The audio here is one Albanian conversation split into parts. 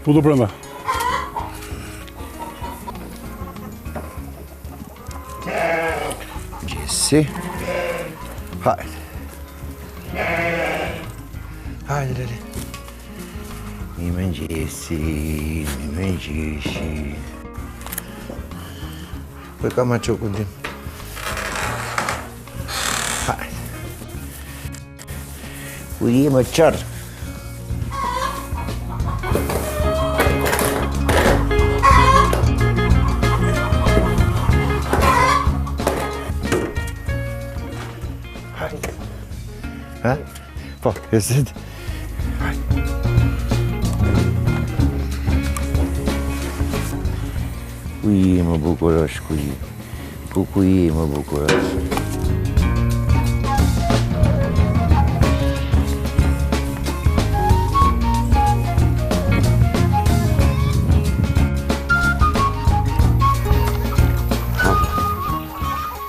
Futu brenda. Gjesi. Hajde. Hajde, Leli. Mirëmëngjesi, mirëmëngjesi. Po e kam maçukun tim. Hajde. Ku je më qërë? Hajde. Ha? Po, jesit. Hajde. Ku je më bukurosh, ku je? Ku ku je më bukurosh?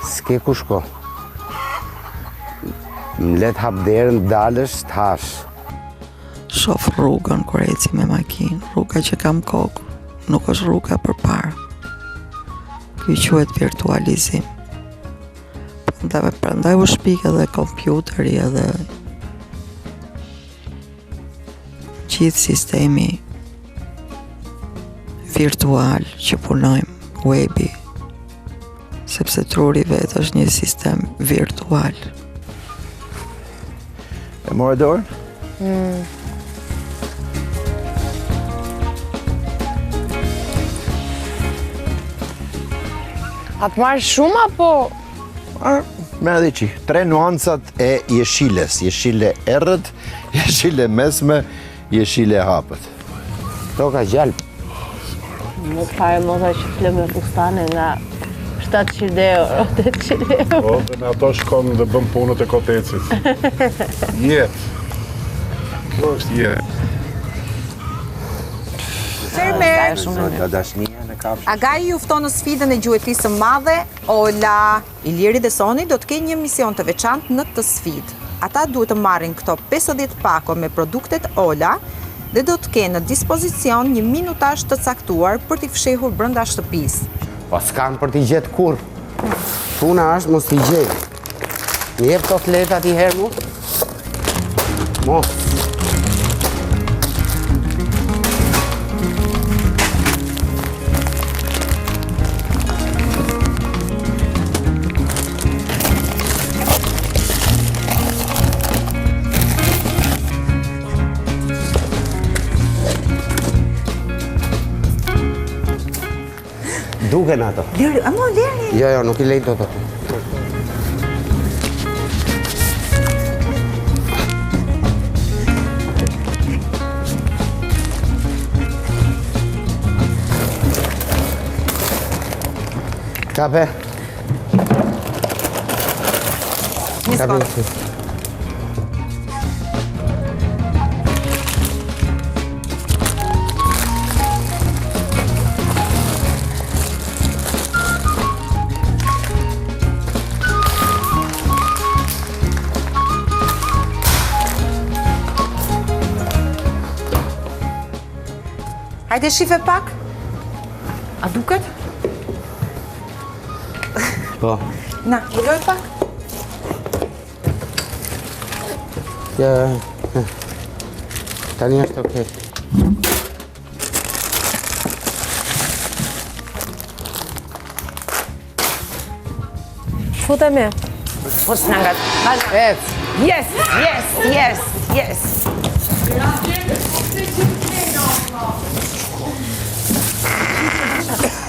S'ke ku shko. Më le të hap derën, dalësh, të hash. Shof rrugën kur eci me makinë, rruga që kam kokë, nuk është rruga përpara. Ky quhet virtualizim. Prandaj, prandaj u shpik edhe kompjuteri edhe gjithë sistemi virtual që punojmë, webi, sepse truri vetë është një sistem virtual. E more dorën? Mm. A të marr shumë apo? Merr edhe çik. Tre nuancat e jeshiles. Jeshile errët, jeshile mesme, jeshile hapët. Toka gjalp. Nuk fare moza që fle me fustane nga 700 euro, 800 euro. Po, dhe me ato shkon dhe bën punët e kotecit. Jetë. Kjo është jetë. Fermer. Agai ju fton në sfidën e gjuetisë së madhe, Ola. Iliri dhe Soni do të kenë një mision të veçantë në këtë sfidë. Ata duhet të marrin këto 50 pako me produktet Ola dhe do të kenë në dispozicion një minutazh të caktuar për t'i fshehur brenda shtëpisë. Po s'kanë për t'i gjetë kurrë. Puna është mos t'i gjej. Më jep këto fletat një herë mu? Mos. Duken ato. Leri, a mo leri? Jo, jo, nuk i lej dot ato. Kape. Një sekondë. Hajde shife pak. A duket? Po. Na, mbuloj pak. Ja, ja. Tani është okej. Futemi. Po s'na nga... Ec. Yes, yes, yes, yes.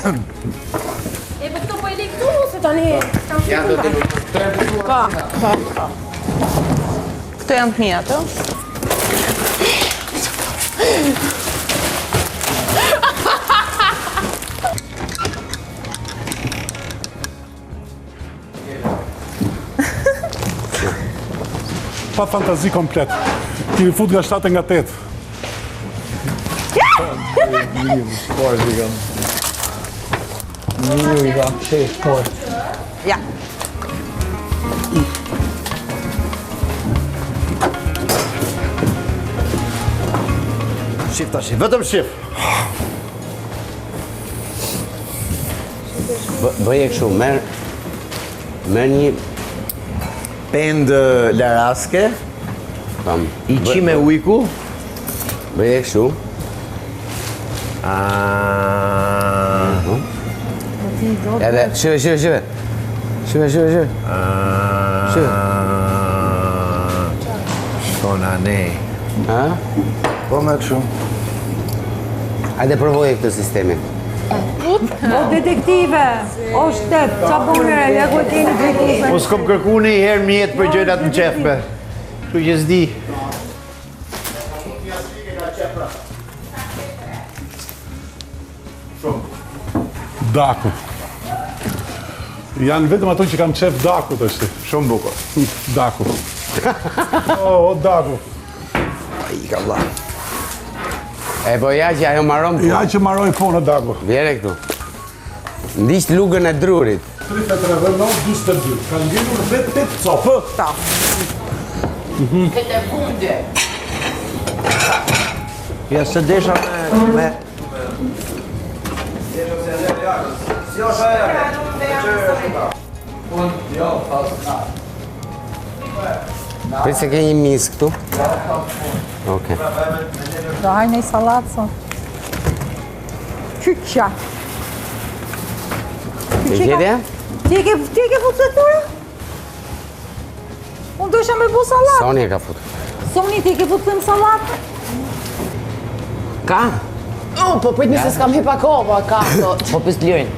E po këto po e le këtu ose tani? Ja, do të Po, po, po. Këto janë të mia, të? Pa fantazi komplet. Ti fut nga 7 nga 8. Po, e kam. Mirë i kam, shef, po. Ja. Shif tash, vetëm shif. Bëje kështu, merr merr një pendë laraske. Tam. I qime ujku. Bëje kështu. A. Mhm. Edhe shife, shife, shife. Shife, shife, shife. Shife. Shkon anej. Ha? Po me kështu. Hajde provoje këtë sistemin. O detektive, o shtet, ça bone, ja ku e keni drejtuesen. Po s'kom kërku një herë mjet për gjërat në qefme. Kështu që s'di. Daku. Janë vetëm ato që kam qef daku të shti. Shumë bukur. Daku. O, o, daku. Ai ka vlla. E po ja që ajo maron punë. Ja që maroj punë, daku. Vjere këtu. Ndiq lugën e drurit. 33 dhe 9, 42. Ka ngelur dhe 8 copë. Ta. Këtë funde. Ja se desha me... me... Prit se ke një mis këtu. Okej. Do hajnë i sallatë sot. Qyqa. E gjetje? Ti e ke ti e ke fut fletura? Unë dojsha me bu sallatë. Soni e ka fut. Soni ti e ke fut them sallatë? Ka? Oh, po prit se s'kam hip akoma, po ka, po. Po pys Lirin.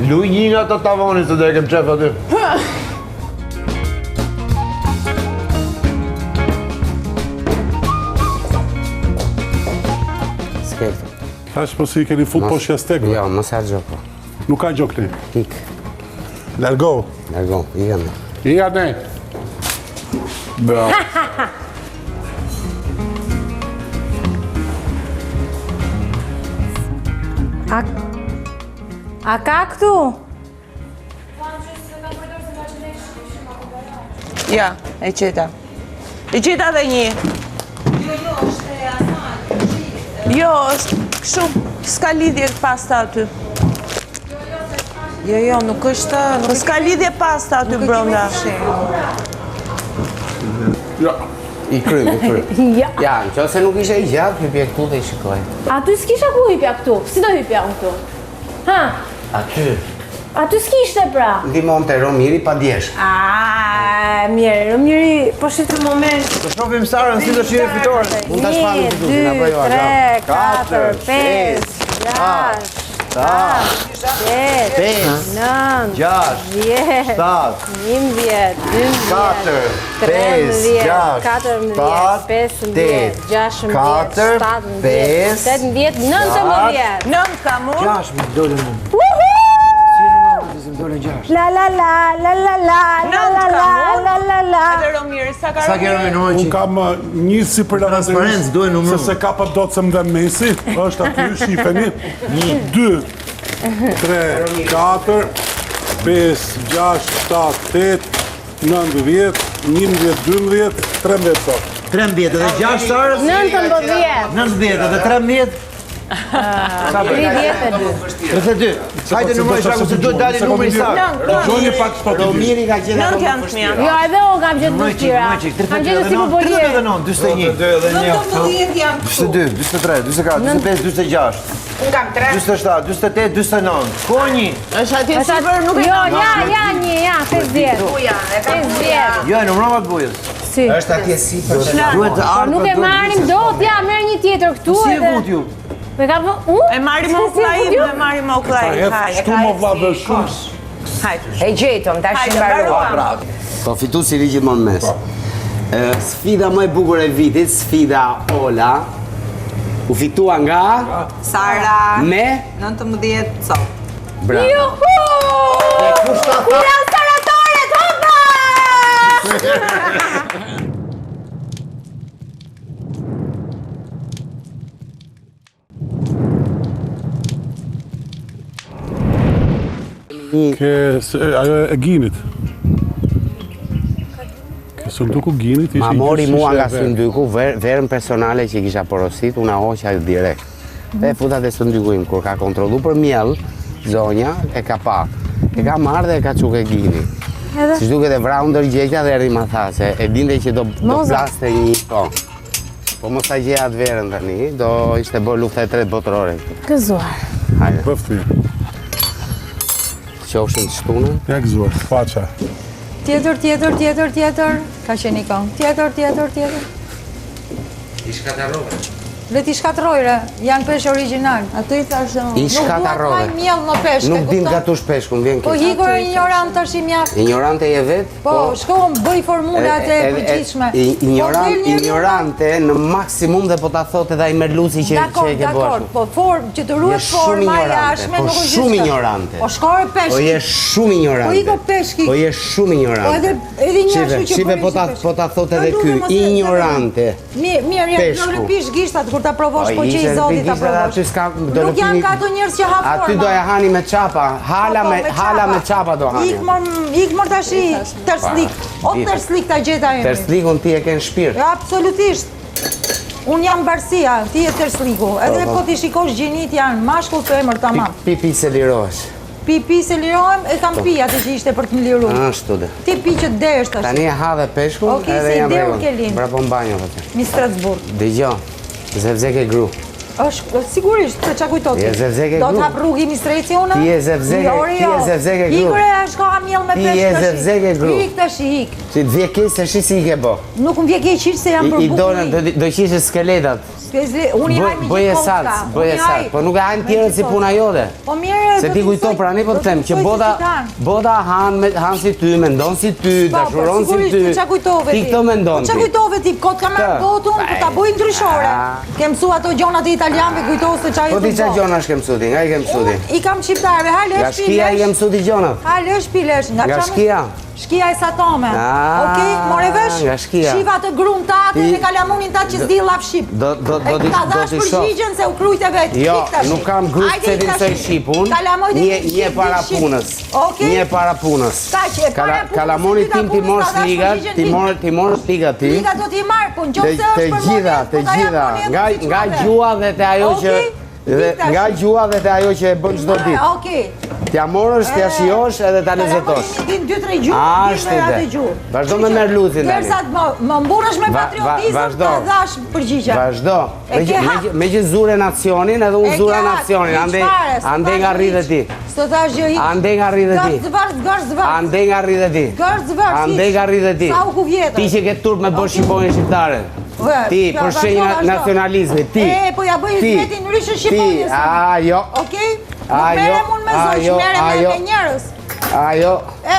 Luj një nga të tavonit se do e kem qef aty. S'ke këtu. Tash po si i keni fut poshtë jastekëve. Jo, mos e harxho po. Nuk ka gjë këtej. Ik. Largo. Largo, ika ne. Ika ne. Bravo. A, a ka këtu? Ja, e gjeta. E gjeta dhe një. Jo, është kështu, s'ka lidhje pasta aty. Jo, jo, nuk është... Po s'ka lidhje pasta aty brenda. Ja. I krym, i krym. Ja. Ja, në qoftë se nuk ishe i gjatë, hypje këtu dhe i shikoj. Aty s'kisha ku hypja këtu. Si do hypja unë këtu? Ha? Aty. Aty s'kishte pra. Ndihmon te Romiri pa djesh. A, mirë, Romiri, po shih të moment. Të shohim Sarën si do shihë fitoren. Mund ta shpallim 1, fituesin apo 2, jo? 3, 4, 5, 6, 7, 8, 5, 9, 6, 10, 7, 11, 12, 4, 5, 13, 6, 14, 7, 15, 8, 16, 4, 17, 5, 18, 19. 9 kam unë. 6 më dolën më. Si numër të më dolën 6. La la la la la la la la la la la la. Edhe Romiri, sa ka Sa ke Romiri? Romiri numër Unë që? kam uh, një si për Transparencë, duhet numëruar. Se se ka pa dot se më dhe mesi, është aty, shifeni. 2, 3, 4, 5, 6, 7, 8, 9, 10, 11, 12, 13 sot. 13 edhe 6 Sarës? 19. 19 edhe 13? Sa bëj? 32. 32. Hajde numëroj shaku se duhet dali numri i saktë. Dëgjoni pak çfarë të di. Romiri ka gjetë 9 janë të mia. Jo, edhe unë kam gjetë Numëroj çik, vështira. numëroj çik. Kam gjetë si po bolje. 39, 41. 19 janë këtu. 42, 43, 44, 45, 46. Unë kam 3. 47, 48, 49. Ko një? Është atje sipër, nuk e Jo, kam. ja, ja, një, ja, 50. Buja, e kam 50. Jo, e numërova të bujës. Si? Është atje sipër. Duhet të Po ardhë. nuk e marrim dot, ja, merr një tjetër këtu Si e edhe. vut ju? Me ka vë, unë? E marrim Si okllai, e fut ju? e marrim okllai. Hedh Hajde. kështu më vlla dhe shumë. Hajde. E gjetëm, tash Hajde, i mbaruam. mbaruam. Po fituesi ri gjithmonë në mes. Ë, Sfida më e bukur e vitit, sfida Ola, u fitua nga Sara, me 19 copë. Bravo. Juhu! Kush ta Ku janë saratoret, hopa! Ke se, ajo e Ginit. Sunduku Ginit ishte Ma mori mua nga sunduku, verën personale që kisha porosit, unë e hoqa direkt. Dhe e futa te sunduku im, kur ka kontrollu për miell, zonja, e ka pa. E ka marrë dhe e ka çu ke Gini. Edhe? Si duket e vrau ndërgjegja dhe erdhi ma tha, se e dinte që do, do plaste një po. Po mos ta gjeja atë verën tani, do ishte bërë lufta e tretë botërore. Gëzuar. Hajde. Bëftë mirë. Qofshim të shtunën. Ja gëzuar, paça. Tjetër, tjetër, tjetër, tjetër. Ka qenë ikon. Tjetër, tjetër, tjetër. I shkatërrove. Le t'i shkatërroj, re. Janë peshq origjinal. Atë i thashë unë. I shkatërrove. Nuk dua të miell në peshk. Nuk din të gatush peshkun, vjen Po ik ore ignorant tash i mjaft. Ignorante je vetë? Po, po, shko bëj formulat e përgjithshme. Ignorant, po, ignorante në maksimum dhe po ta thotë edhe ai Merluci që që e ke bërë. Dakor, po form që të ruhet forma e jashtme po nuk është shumë ignorante. Po shko e peshk. Po je shumë ignorante. Po ik o peshki. Po je shumë ignorante. Po edhe edhe një ashtu që Shife po ta po ta thotë edhe ky ignorante. Mirë, mirë, ja do lëpish gishtat kur ta provosh, po që i zoti ta provosh. Aty s'ka do Nuk janë ka ato njerëz që ha forma. Aty do e hani me çapa, hala po, po, me hala me çapa do hani. Ik mor, ik mor tash terslik. O terslik ta gjeta emrin. Terslikun ti e ke në shpirt. Absolutisht. Unë jam Barsia, ti je tersliku. Edhe po, po t'i shikosh gjinitë janë mashkull femër tamam. Pi pi se lirohesh. Pi pi se lirohem, e kam po. pi atë që ishte për të më liru. Ashtu dhe. Ti pi që të dehesh tash. Tani e ha dhe peshkun, okay, edhe jam rregull. Bravo në banjo vetë. Mi Strasburg. Dëgjo, zevzeke gru. Është, sigurisht, se ça kujto ti. Je zevzeke gru. Do të hap rrugë mistreci unë? Ti je zevzeke, ti je zevzeke gru. Ik ore, shko ha miell me peshk tash. Ti je zevzeke gru. Ik tash, ik. Si të vjen keq se shi si i ke bo. Nuk më vjen keq hiç se jam për bukë. I do, do qishe skeletat. Unë i haj me gjithë kocka. Bëje salcë, po nuk e hajnë tjerët si puna jote. Po mirë, Se ti kujto prani po të them që bota bota han me han si ty, mendon si ty, po, po, dashuron si ty. Po ça kujtove ti? Ti këto mendon. Po ça kujtove ti? Kot kam marrë botën për ta bëj ndryshore. Ke mësu ato gjonat e italianëve, kujto se ça Po ti ça gjonash ke mësu ti? Nga i ke mësu ti? I kam shqiptarëve, ha lesh Nga shkia i ke mësu ti gjonat? Ha lesh pilesh, nga Nga shkia. Shkia e Satome. Ah, Okej, more vesh? Nga shkia. Shifa atë grun tate dhe kalamunin tate që s'di llaf shqip. Do do do ti do ta përgjigjen se u krujte vetë. Jo, nuk kam gru se di mësoj shqip unë. Një një para punës. Okej. Një para punës. Kaq e para punës. Kalamoni tim ti mor ligat, ti mor ti mor ligat ti. Ligat do t'i marr, po nëse është për të gjitha, të gjitha, nga nga gjua dhe te ajo që Dhe nga gjua dhe te ajo që e bën çdo ditë. Okej. T'ja morësh, t'ja shijosh edhe ta lezetosh. Din dy tre gjuhë, din dhe atë gjuhë. Vazhdo me Merluzin tani. Derisa më mburresh me patriotizëm, ta dhash përgjigjen. Vazhdo. Me që zure nacionin, edhe unë zura nacionin. Andej, andej nga rri dhe ti. S'të thash gjë hiç. Andej nga rri dhe ti. Gërc vërc, gërc vërc. Andej nga rri dhe ti. Gërc vërc. Andej nga rri dhe ti. Sa u ku vjetër. Ti që ke turp me bë shqiponjën shqiptare. Ti, për shenjë nacionalizmi, ti. E, po ja bëj Izmetin rishë shqiponjës. Ti, a, jo. Okej? Nuk merrem unë me zogj, merrem me njerëz. A, jo. E,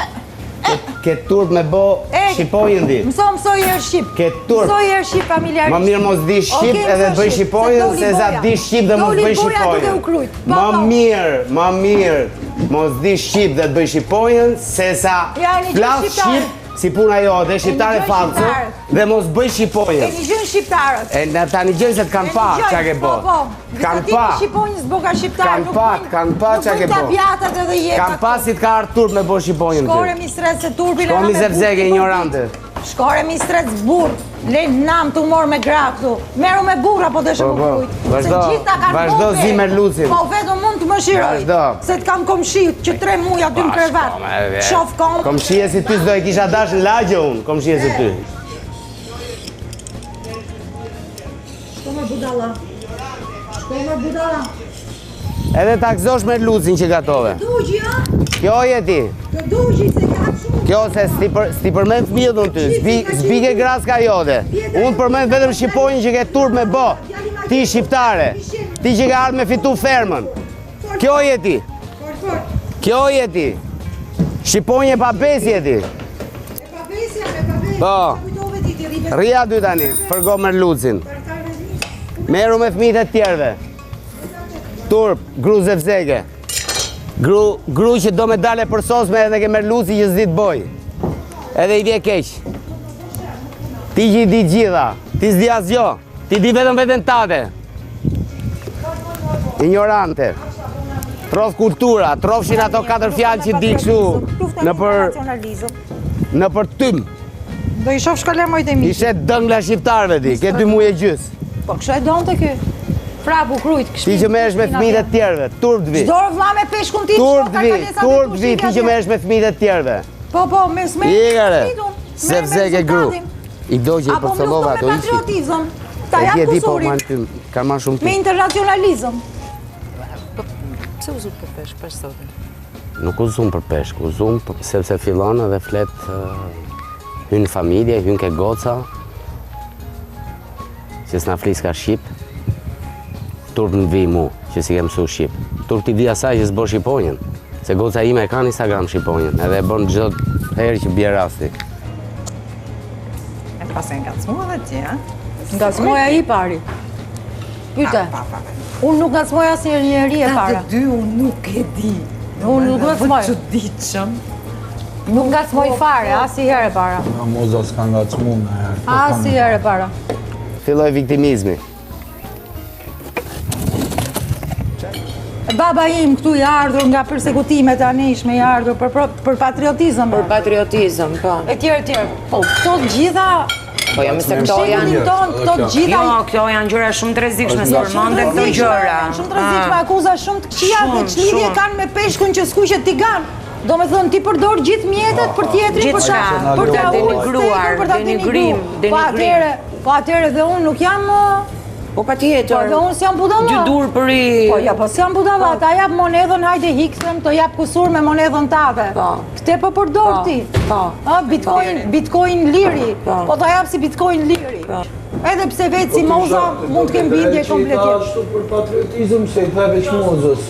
e. Ke turp me bo shqiponjën ti. Mëso, mëso i erë shqip. Ke turp. Mëso i erë shqip familjarisht. Më mirë mos di shqip edhe të bëj shqiponjën, se sa di shqip dhe mos bëj shqiponjën. Më po. mirë, më mirë, mos di shqip dhe të bëj shqiponjën, se sa flas shqip, Si puna jote, shqiptare falso, dhe mos bëj shqiponjën. E nigjojnë shqiptarët. E në ta nigjojnë se të kanë pa, ça ke bo. Po, po. Kanë pa. Shqiponjës boka shqiptarë. Kanë pa, kanë pa ça ke bo. Nuk bëjnë edhe jepa. Kanë pa si të ka ardhë turp me bo shqiponjën. Shko re mistrec se turpin e me zevzeke, ignorante. Shko re mistrec burrë. Le nam të mor me gra këtu. Merru me burra po deshe po, më po. kujt. Vazhdo, vazhdo zi Merluzin. Po vetëm mund të më shiroj. Se të kam komshi që tre muaj aty në krevat. Shof kom. Komshije si ty s'do e kisha dash në lagje unë, komshije si ty. Shko më budalla. Shko më budalla. Edhe ta gëzosh Merluzin që gatove. Të dugji, ë? Kjo je ti. Të dugji se ka shumë. Kjo se s'ti për, s'ti përmend fëmijët unë ty, s'bi, s'bi ke graska jote. Unë përmend vetëm shqiponjën që ke turp me bo. Ti shqiptare. Ti që ke ardhë me fitu fermën. Kjo je ti. Kjo je ti. Shqiponjë e pabesë je ti. E pabesë jam, e pabesë. Po. Rri aty tani, fërgo Merluzin. Merru me fëmijët e tjerëve. Turp, gru zevzeke. Gru, gru që do me dale përsosme edhe ke Merluzi që s'di të boj. Edhe i vje keq. Ti që i di gjitha, ti s'di asgjo, ti di vetëm veten tate. Ignorante. T'rroftë kultura, t'rrofshin ato katër fjalë që di kështu nëpër nëpër tym. Do i shoh kalamajt e mi. I shet dëngla shqiptarëve ti, ke dy muaj e gjys. Po kështu e donte ky. Prapu krujt, Ti që merresh me fëmijët e tjerëve, turp të vi. Çdo vlla me peshkun tim, Turp të vi, turp të vi, ti që merresh me fëmijët e tjerëve. Po, po, me s'me Ikare, se vzeke gru. I do që i përcëllova ato ishin. Apo me patriotizëm, ta jap kusurin. Po, marrë ty, kanë marrë shumë ty. Me internacionalizëm. Po, pse u zutë për peshk, për sotin? Nuk u zumë për peshk, u zumë sepse fillon edhe flet hyn në familje, hyn ke goca, që s'na fliska shqip, turp më vi mu, që s'i ke mësu shqip. Turp t'i vi asaj që s'bën shqiponjën, se goca ime e ka në Instagram shqiponjën, edhe e bën çdo herë që bie rasti. E pas e ngacmu edhe ti, a? Ngacmoi ai i pari. Pyte. Unë nuk ngacmoj asnjë njeri e para. Ta të dy unë nuk e di. Unë nuk ngacmoj. Çuditshëm. Nuk ngacmoj fare, asnjëherë e para. Nga Moza s'ka ngacmu në herë. Asnjëherë e para. Filloi viktimizmi. Baba im këtu i ardhur nga persekutimet e anishme i ardhur për, për, për patriotizëm. Për patriotizëm, po. E tjerë, e tjerë. Po, këto të gjitha Po jo, se këto janë ton, këto të gjitha Jo, këto janë gjëra shumë të rrezikshme, s'përmenden këto gjëra. Shumë të rrezikshme, ah. akuza shumë të këqija dhe ç'lidhje kanë me peshkun që skuqet tigan. Domethënë, ti përdor gjithë mjetet për tjetrin, për ta për ta denigruar, për ta denigrim, denigrim. Po atëherë, po atëherë dhe unë nuk jam Po patjetër. Po dhe unë s'jam budalla. Dy dur për i... Po jo, po s'jam budalla, po. ta jap monedhën, hajde hik them, të jap kusur me monedhën tate. Po. Këte po përdor po. ti. Po. A, bitcoin, bitcoin liri. Po. Po ta jap si bitcoin liri. Po. Edhe pse vetë si Moza mund të kem bindje komplet tjetër. Po ashtu për patriotizëm se i the veç Mozës.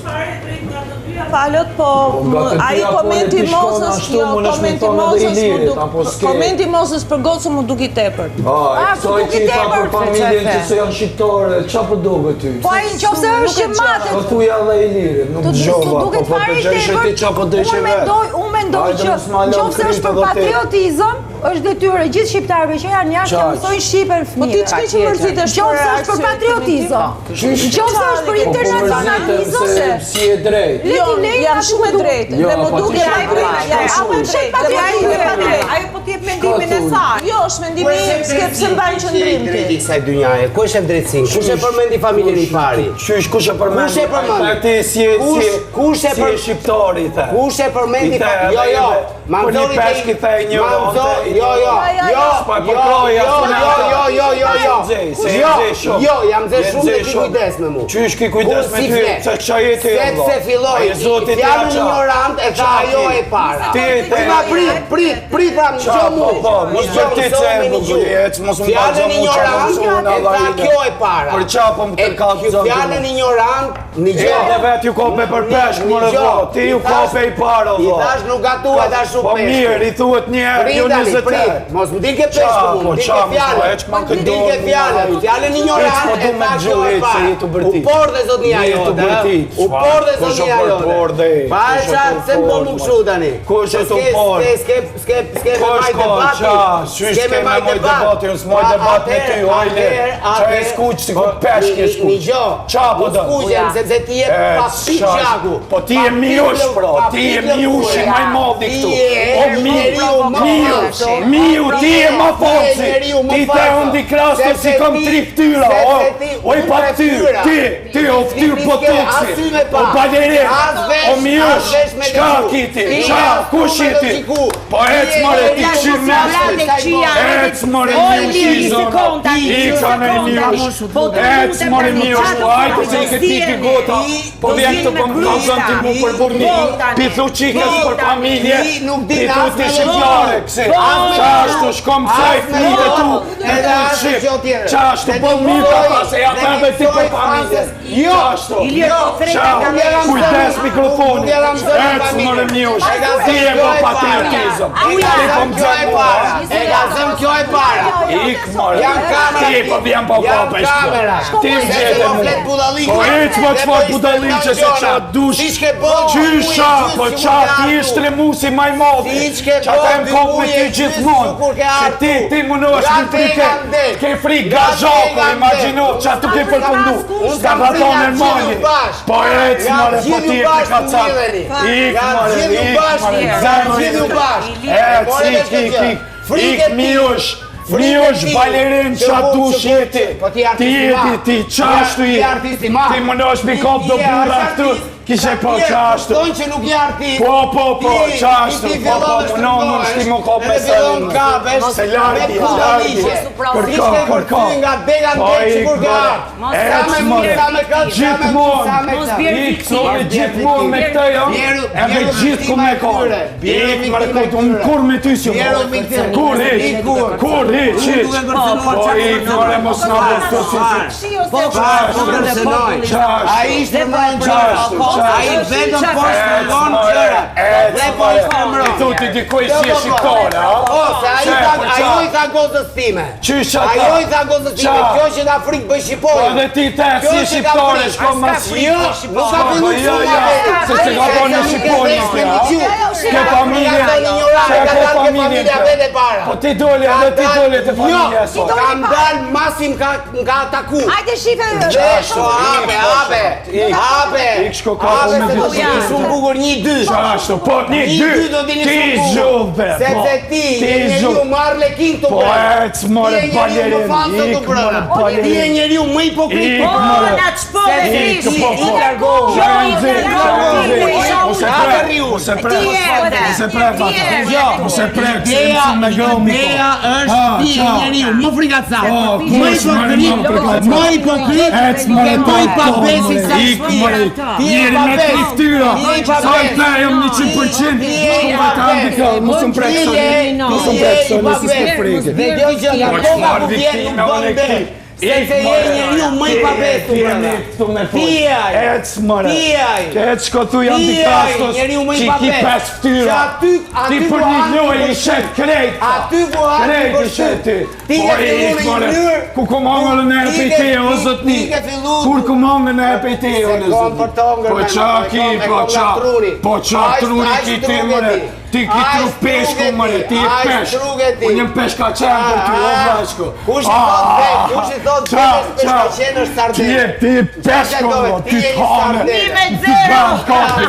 Palët, po, po ai komenti i Mozës, jo, komenti i Mozës m'u duk, komenti i Mozës për gocën m'u duk i tepërt. A, e kësaj që i tha për familjen që se janë shqiptare, qa po duket ty? Po ai në qoftë se është që matet. Po thuja dhe Ilirit, nuk dëgjova, po po dëgjoj që ti qa po dëgjoj vetë. Unë mendoj që në qoftë se është për patriotizëm, është detyrë e gjithë shqiptarëve që janë jashtë të mësojnë shqipen Po ti fëmijëve. ç'ke që mërzitesh Në qoftë se është për patriotizëm, në qoftë se është për Po po internacionalizëm, se si e drejtë. Le Jo, t'i lejnë jam aty shumë e ku drejtë. Jo, Dhe më po ti duket je ai e drejtë, jam drejtë. shumë e drejtë. Dhe patriotizëm. Ajo po të jep mendimin e saj. Jo, është mendimi im, s'ke pse mban qëndrim ti. Drejti kësaj dynjaje, ku është e drejtësinë? Kush e përmendi familjen i pari? Qysh kush e përmendi? Kush e përmendi? Ti si Kush si kush e si për shqiptari i the. Kush e përmendi I the fa- Jo, edhe jo. edhe Ma Për një nxori peshk i the një Ma nxori, jo, jo, jo, S'po e jo, përkroja, jo, s'po jo, jo, jo, jo, jo. Se je Jo, nxeh shumë. jo, jam nxeh Je shumë dhe nxeh ki shumë. kujdes me mu. Qysh ki kujdes Kur me si ty, fle? se qa je ti, Sepse vëlla? filloi, A je zoti ti fjalën aça? ignorant e tha Qa ajo ti? e para. Ti e the. Ma prit, prit, prit pra, më Qa, gjo mu. po, po, mos Më gjo, bërtit më se me një bukur, gjuhë. ec, mos më Fjalën kallzo mu qa ignorant më mësuan e tha Allah kjo e para. Për qa po më E kërka kjo zoti Fjalën mu? ignorant, një gjë. Edhe vetë ju kope për peshk, more Një gjë. vlla, ti ju I thash- kope i parë, o I vlla. thash nuk gatuhet ashtu Po peshku. mirë, i thuhet një herë, jo Prit tani, 20 prit. herë. Mos më dilke peshku Qa, mu, po, më dilke qa, mos po, fjalën. ec, ma Më këtë dilke dorë, fjalën, mua, fjalën Ec, ignorant po e du me tha kjo gjuhë, e ec, se para. je tu bërtit. U pordhe zotnia Je tu jote, bërtit, U çfarë? pordhe Kush zotnia u jote. pordhe? Pa Kush u qa, se më pordhe, po mu kështu tani. Kush e tu S'ke- pordhe? S'ke, s'ke, s'ke me Kush majt ka, debati. qa, qysh S'ke me ke me majt mojt debat. debati, unë s'moj Pa, debat me ty, atëherë, ojle. atëherë, Qa e atëherë, skuq, si po, ku peshk e një- skuq. Një gjë. Qa po Unë do? skuqem, sepse ti je E, pa pikë qa- gjaku. Po ti je Pa miush, pikë- pra, pa ti je pikë miushi lëkure. më i madhi Ti këtu. je O miu, njeriu më miu, falso. miu, ti je më Ti je falsi. njeriu më Ti te falso. undi krasto si Sepse kam ti- tri fytyra, o, sepse ti o i unë pa tre fytyrë, fytyra. ti, ti o Ti fytyrë s'ke botoksi, as sy me pa, o balerin, as vesh, o miush, as vesh me çka lëku. ki ti, Ti qa, as kush me je ti? logjiku. Po ec Ti je more, ti njeriu këshir më mestit, ec more O, miush, Iliri, i një zona, sekondë tani, i një ka në sekondë. miush, Po të ec lutem more tani, miush, qa po do hajde thoni, se i ke piki ziheni. gota, po Do vjen ziheni këtë me po më grushta. kallzon ti mu për burni, Boll tani. pi thu qikës Boll për tani. familje, Ti nuk di pi thu as ti me shqiptare, kësi, As me qa ashtu shkom psaj As me fëmijët e tu, Edhe në as me shqip, gjë tjetër. qa ashtu Dhe po ti mirë ta mësoj- pas, e ja dhe tha ti edhe ti për mësoj familje, Francës. Jo, qa ashtu, Ilir, Jo, po threta qa, nga me- kujdes Nuk mikrofonin, e kam zënë ec familjen. more miush, E ka ti je zënë më kjo e para. patriotizëm, E ka ti po zënë më kjo zënë e mua, para. E ka zënë kjo e para. Ik more. Janë kamera. Ti po vjen po Janë po kamera. Ti më Se gjete po mu. flet budalliqe. Po ec po Dhe çfarë po i budalliqe se stërton qa gjona. dush. Si ç'ke bërë, Qysha, ujë po gjysë qa që ti mu je shtremusi më i madh. Si ç'ke Qa bërë, ta jem dy kop me ujë ty gjysë gjithmonë. sikur ke Se ardhur. ti ti mundohesh Nga me frikë. dega në deg. Ke frikë Nga nga zhaku, dega në deg. imagjino qa tu ke përfundu. Unë S'ka kam pa frikë thonë nga normali. gjithë ju bashkë. Po ec Nga more, po gjithë ti ju je ke bashkë kacat. mblidheni. Ik Nga more, gjithë ju ik bashkë, more, nga zemër. gjithë ju bashkë. Ec, More ik, vesh këtë ik, gjë. ik. Ik miush, miush balerin qa dush je ti. Po ti Ti je ti, ti qashtu je. Ti mundosh mi kap do burra këtu, kishe po qashtu. Thonë që nuk je artist. Po, po, po, qashtu, po, po, munon, mund shti më kap me Edhe fillon kapesh, Se largi, me largi. Kërko, kërko. Nga dega në Po, degë ik, sikur ke more. art. Sa Ec, me more. mirë, sa me këtë, sa me Gjithmonë. sa me këtë. Ik, soni gjithmonë me këtë jo, edhe gjithë ku me konë. Ik, more, ku të unë kur me ty si Bjeru viktimë. Kur hiq, kur hiq, hiq. Po ik, more, mos na bë këtu si si. Po, po kërcënoj. Ai ishte më në Qashtu, qashtu. Ai vetëm po shpjegon gjërat. Dhe po i shpërmron. I thu ti dikuj si e shqiptore, a? Po, se ai Se, tha, po, ajo qa? i tha gozës time. Qysh ata? Ajo i tha gozës time, Qa? kjo që ka frikë bëj shqipoj. Po edhe ti te, Kjo si që ka shqiptore, frikë. shko mas... Jo, nuk ka fillu Jo, jo, se se ka bo në shqiponi, a? Ke familje, se ka ke dalë ke familje. familja vete para. Po ti doli, edhe ti doli te familja Jo, sot. kam dal masi m'ka m'ka ataku. Hajde shife. Dhe, po hape, hape, hape. Ik shko kapu Hape me se do dy. t'jeni shumë bukur, një, dy. Qashtu, po, një, Një, dy, dy do t'jeni ti shumë bukur. zhubbe, po. Sepse ti Ti je njeriu zhubbe. më arlekin këtu Po brenda. ec, more, Ti je njeriu më balerin, falso ik, këtu brenda. more, Ti je balerin. njeriu më hipokrit. Ik, more. Na çpove Ik, frish. po, po. I largohu. Jo, i nxjerr, Mos e prek, mos e prek. Ti erdhe. Mos e prek, Ti ata. erdhe. Mos e prek, se Ideja, mësu me gromi. ideja është Ha, ti je qa? njeriu më frikacak, Po, më kush, more, hipokrit, më frikacak? më hipokrit Ec, more, dhe më i po, pabesi sa Ik, more, Ti je i njeri me pabes. tri fytyra. Ti je i Sa i pabes. pe, jam 100%. Ti je i Shko me ta pabes. ndika, mos më prek Ti soni. je- Mos më ti prek je i soni, si s'ke pabes. frikë. Dhe kjo gjë nga Po, koka çfarë ku vjen nuk viktima, bën unë e be. ki. Sepse je njeriu më i pabes Ti je një këtu me Ti je ai. Ec, more. Ti je ai. Ec, shko tu jam Ti di je ai, kastos. njeriu më i Që i ki pabes. pes fytyra. Që aty- aty Ti ku për një hanë lojë ti i shet krejt. Aty ku hanë ti Krejt i për shet ti. Ti Po, ke fillu ik, në një more. mënyrë- Ku ku mongën në Ti e ke- te, o ti- zotni. ti ke fillu- Kur ku mongën në e te, o Se në kom zotni. për tongër, Po me, qa e ki, kom- e po kom nga qa. truri. Po qa Aq- truri aq ki ti, truge more. ti. Ti ki Aq tru peshku, truge more, ti, ti je aq peshk. truge ti. Unë jam peshk ka qenë për ty, o Ah, vlashko. Kush i thot vet, kush i thot Qa, vetes qa. peshkaqen është sardel. Ti je, ti je peshku, Qa mo, ti ti je një t'hane. sardel. Një me Ti zero. ban kapi.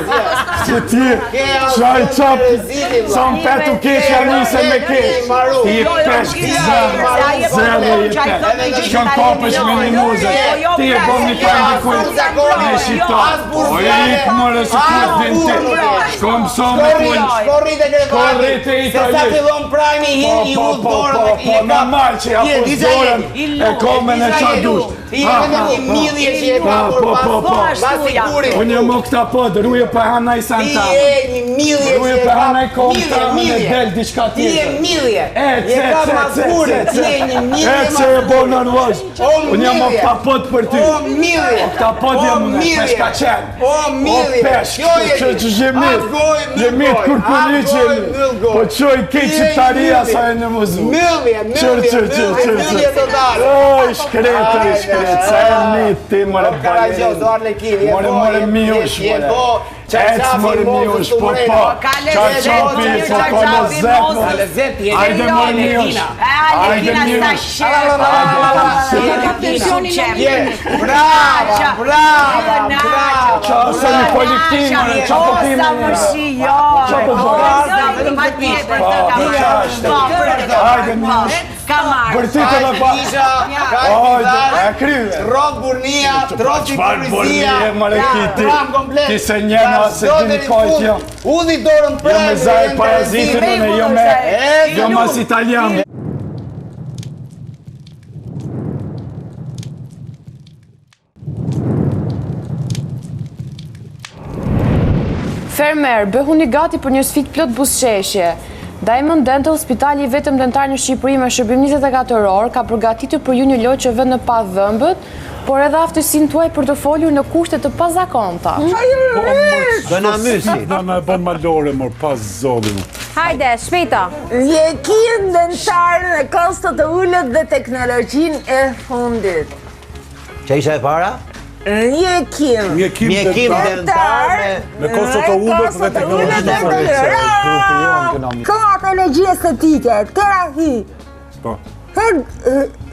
Se ti, Ke qaj asgjë qap, rezitin, sa më petu keq ja nise me keq. Maru. Ti je Jo, jo, peshk, nuk je zero, se ai e po zero thonë je që ai peshk. thotë një gjë që Shkon ta kapësh me një eliminojë. muze. Jo, jo, Ti e pra, bën një se këngë jo, dikujt as burrë me shqiptar. as burrë Po ik more se as ku din ti. burrë. Shko mëso me Shkorri, pulë. shkorri te krevati. Shkorri te Se sa italisht. fillon prime i Po, hin i po, udh po, dorën po, dhe i po, e kap. normal që ja Ti e pus di sa je dorën ti? e komen e Di sa qa je ti? dush. Ti je Ha, vetëm një ha, midhje që e Po, kapur po, pas po, po. pas sigurit. Unë jam oktapod, ruje pa hana i Ti santana. je një midhje që Ruje e pa kap. hana i Midhje, komta, në midhje. del diçka Ti je tjetër. midhje. E, Je ce, kap ce, mas ce, gurit. ce, Ti je një midhje E, ce e bo nervoz. O, Unë jam midhje. oktapod për ty. O midhje. Oktapod O, jam unë, midhje. peshkaqen. O midhje. O peshk, Kjo je që ti. që je mit. Hap gojë, mbyll Je mit gojë. kur Hap puliq gojë, jemi. mbyll gojë. Po qoj Ti keq je një shqiptaria midhje. sa e në muzu. Mbyllje, Qër, mbyllje, qër, qër, mbyllje, qër, mbyllje qër. totale. O, shkret, i shkret, sa e mit ti, more O, Karagjoz, balerin. o Arlekin, je More, bo, more je- miush, je- je more. bo, Ec, çarçafi more i mozës miush, tu po, mrena. po. Ka lezet, Çarçafi, po, ka çarçafi lezet, mozës. more. Ka lezet, je Ajde, more miush. E, Ajde, Alekina sa miush. qef. Ka pensionin e Je, brava, brava, brava. Qa sa një kolektiv, more, qa po O, kemi sa ne? më shijo. Qa po bëjmë? Vetëm të tjetër Po, të ka po, marrë. qa është? Po, për këtë. Hajde, miush. Ka marrë. Vërtet edhe pa. Kisha, ka Hajde, e kryve. Rrok burnia, trok Çfarë hipokrizia. burnie, more ki ti? Tram komplet. Ti se njena se Vazhdo din deri në kajt fund. jam. Udhi dorën Jo prem. me zaj parazitin unë, jo me jo mas italian. Fermer, bëhuni gati për një sfidë plot buzëqeshje. Diamond Dental, spitali i vetëm dentar në Shqipëri me shërbim 24 orë, ka përgatitur për ju një lojë që vë në pah dhëmbët, por edhe aftësinë tuaj për të folur në kushte të pazakonta. Do na mysi. Na na e bën malore, mor, pas zotin. Hajde, shpejto. Mjekim dentar me kosto të ulët dhe teknologjinë e fundit. Qa isha e para? Mjekim. Mjekim Mjekim dentar dentar me... me kosto të ulët dhe teknologjinë e fundit. Grupi jonë këna Stomatologji estetike, terapi. Po. Her,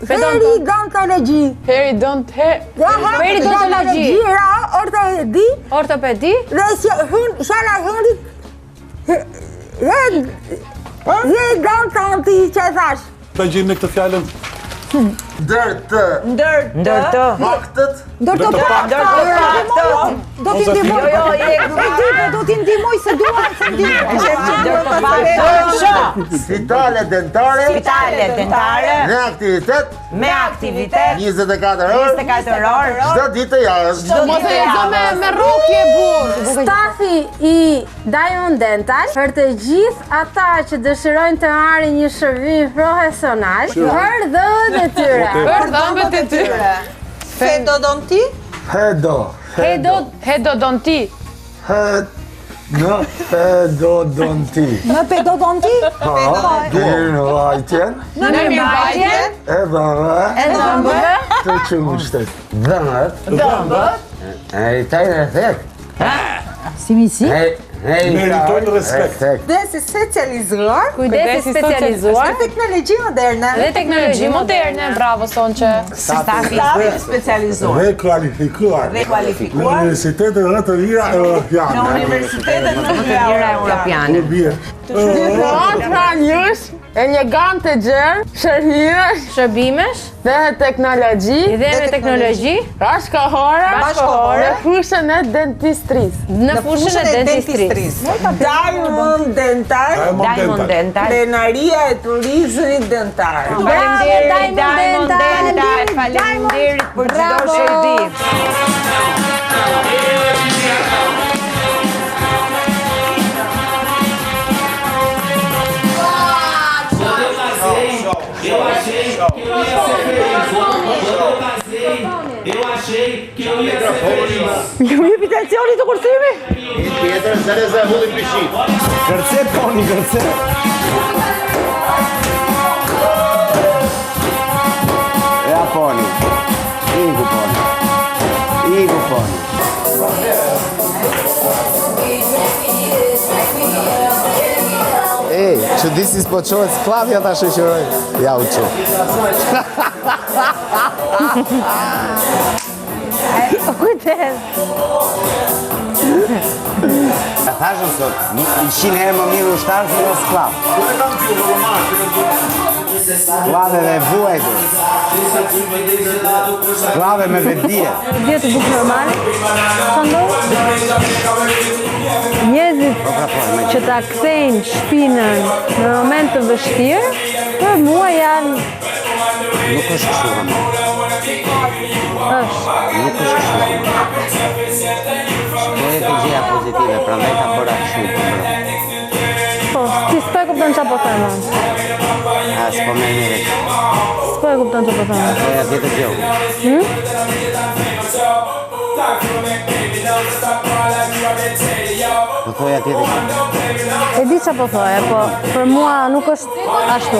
Peridontologji. Peridont he Peridontologji, ra, ortopedi. Ortopedi. Dhe që hyn, shala e hundit, he, he. Je i gantanti që e thash. Ta gjejmë ne këtë fjalën. Ndër të. Ndër të. Ndër të. Paktët. Ndër të paktët. Do t'i ndihmoj. Jo, jo, je E di, po do t'i ndihmoj se dua se ndihmoj. Ndër të paktët. Spitale dentare. Spitale dentare. Me aktivitet. Me aktivitet. 24 orë. 24 orë. Çdo ditë të javës. Mos e lexo me me rrokje burr. Stafi i Diamond Dental për të gjithë ata që dëshirojnë të marrin një shërbim profesional për dhëmbët e tyre. Për dhëmbët e tyre. Fedodonti? Hedo. Hedo, hedodonti. He... Në pedodonti. Në pedodonti? Ha, mirëmbajtjen. Në mirëmbajtjen. E dhëmbëve. E dhëmbëve. Të qumështit. Dhëmbët. Dhëmbët. E i tajnë e thek. Si mi si? Meritojnë respekt. Kujdes i specializuar. Kujdes i specializuar. Dhe teknologji moderne. Dhe teknologji moderne, bravo Sonçe. Stafi i specializuar. Dhe kualifikuar. Dhe kualifikuar. Në universitetet më të mira europiane. Në universitetet më të mira europiane. Kur bie. Pra njësh, elegante gjerë, shërbimesh, shërbimesh dhe teknologji, dhe me teknologji, bashkohore, bashkohore në fushën e dentistrisë. Në fushën e dentistrisë. Diamond Dental. Diamond Dental. Krenaria e turizmit dentar. Faleminderit Diamond Dental, faleminderit për çdo shërbim. Eu achei que eu ia ser feliz. Quando eu casei, eu achei que eu ia ser feliz. Ju jepi tensioni të kursimi? Një tjetër, se reza e hulli pishin. Kërce, poni, kërce. Ja poni. Iku poni. Iku poni. Ej, që disi s'po çohet skllavja ta shoqëroj. Ja u çu. Kujdes. E thashën sot, 100 herë më mirë ushtar se jo skllav. Sklave dhe vuajtur. Sklave me vetëdije. Dje të bukë normale. Çfarë ndodh? Njerëzit Po pra po, me që ta kthejnë shpinën në moment të vështirë, për mua janë Nuk është kështu ama. është. Nuk është kështu ama. Shikoje të gjëja pozitive, prandaj ta bëra kështu të bëra. Po, ti s'po e kupton çfarë po them unë. A, s'po merr mirë. S'po e kupton çfarë po them. unë. Thoja tjetër gjë. Hm? Po thoja tjetër gjë. E di çfarë po thoja, po për mua nuk është ashtu.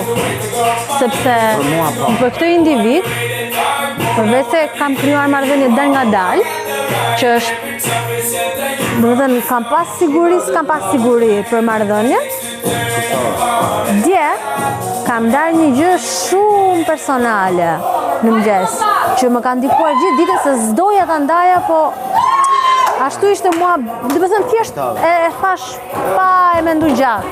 Sepse Për mua po. për këtë individ, përveç se kam krijuar marrëdhënie dal nga dal, që është do të thënë kam pas siguri, s'kam pas siguri për marrëdhënie. Dje kam ndarë një gjë shumë personale në mëngjes, që më ka ndikuar gjithë ditën se s'doja ta ndaja, po ashtu ishte mua, do të thënë thjesht e, e thash pa e mendu gjatë.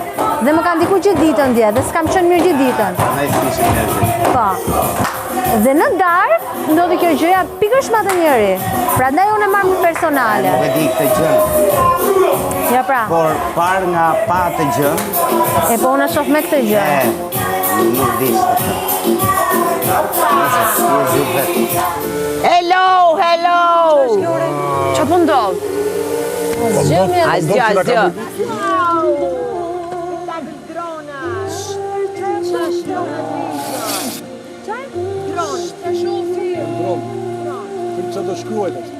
Dhe më ka ndikuar gjithë ditën dje dhe s'kam qenë mirë gjithë ditën. Prandaj s'kishin njerëzit. Po. Dhe në darkë ndodhi kjo gjëja pikërisht me atë njeri. Prandaj unë e marr më personale. Nuk e di këtë gjë. Ja pra. Por par nga pa atë gjë, E po unë e shoh me këtë gjë. e nuk di ç'të them. Nëse si e zgjidh vetë. Hello, hello. Çfarë po ndodh? Asgjë, asgjë. Dron. Prit që do shkruaj tash.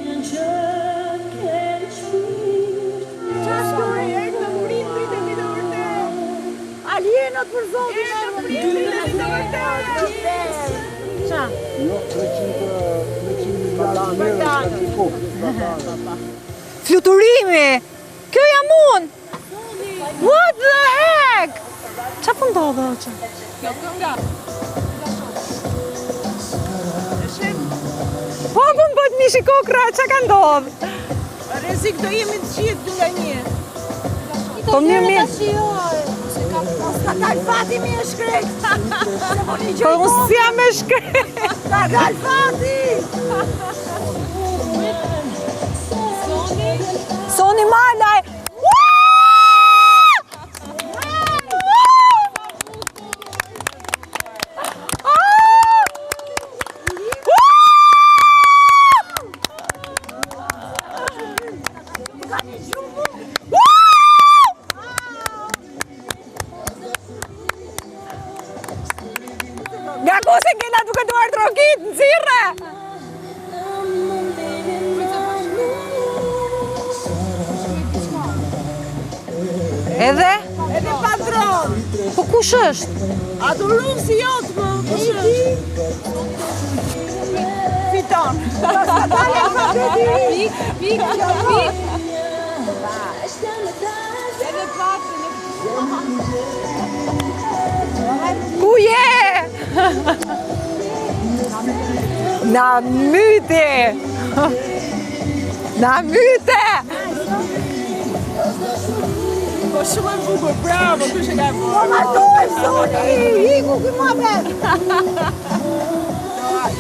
Alienat për zotin. Qa? Jo, 300 300 miliardë njerëz kanë në kokë. Fluturimi! Kjo jam unë! What the heck? Qa po ndodhë, o qa? Kjo kënga. Po, po më bëhet mishi kokra, qa ka ndodhë? Rrezik do jemi të gjithë dy nga një. Po mirë, mirë. Se ka mos Ka dalë fati mi e shkret. Po unë s'jam e shkret. Ka dalë fati. Soni Malaj. Nga ku se ngela duke duartrokit, nxirre! Edhe? Edhe patron! Po kush është? Adhuruesi jot më, kush është? Fiton. Pik, pik, pik. Edhe pak të në Ku je? Na myti! Na myte! Po shumë e bukur, bravo, kush e ka bërë? Po martohesh, Soni, iku ky muhabet.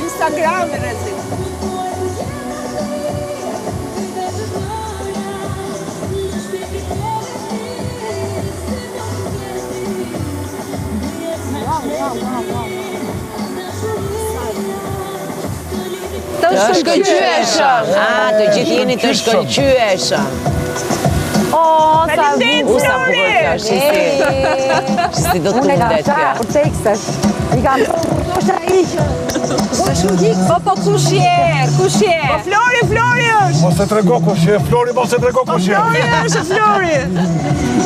Instagram e rrezik. Të shkëlqyeshëm. Ah, të gjithë jeni të shkëlqyeshëm. O, sa bukur. Sa bukur kjo, si si. Si do të tundet kjo. Për tekstet. I kam është ai që Po po kush je? Kush je? Po Flori, Flori është. Mos e trego kush je, Flori, mos e trego kush je. Po Flori është Flori.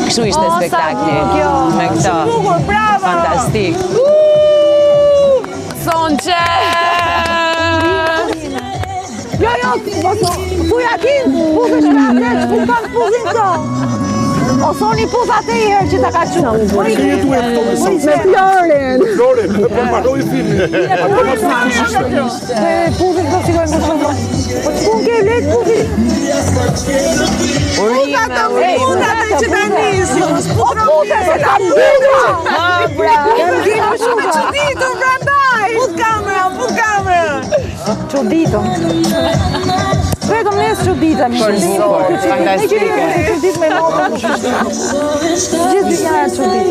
Kështu ishte spektakli. Me këto. Bukur, bravo. Fantastik. Sonçe! Jo, jo, mos thuj aty, puthësh me atë, ç'pun kanë puthin këto. O Soni puth atë i herë që ta ka çu. Po i ke jetuar këto me Soni. Me Florin. Florin, po mbaroi filmi. Ato mos e kush ishte. Se puthin këto figojnë më shumë. Po ç'pun ke let puthin? Urime, urime. Puth atë që ta nisi. Mos Po puthe se ta mbylla. Ha, bra. Jam Shumë e çuditur prandaj. Puth kamera, puth kamera. Çuditëm. Vetëm ne s'çuditemi. Për zor, fantastike. Ne që çudit me motrën. Gjithë dynjaja çudit.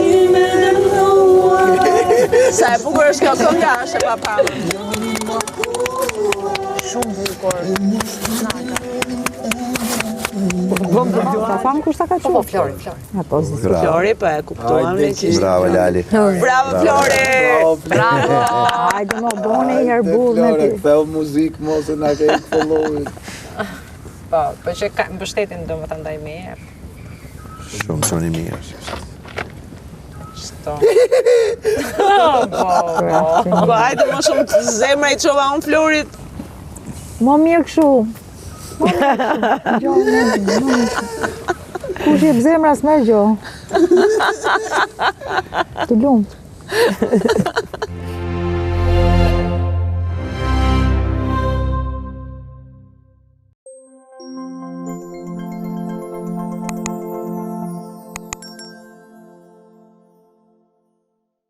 Sa e bukur është kjo kënga, është e paparë. Shumë bukur. Ta tham kush ta ka çuar? Po, Flori, Flori. Po, Bravo. Flori, po e kuptuam ne që ishte. Bravo Lali. Bravo Flori. Bravo. Hajde mo bone një herë burr me ti. Ktheu muzikë mos e na ke ik followit. Po, po që ka mbështetin domethënë ndaj meje. Shumë shumë i mirë. Çto. Po hajde më shumë të zemra i çova unë Florit. Mo mirë kështu. Mo mirë kështu. Jo, mo mirë, mo mirë. Kush jep zemra s'merr gjë. Të lumt.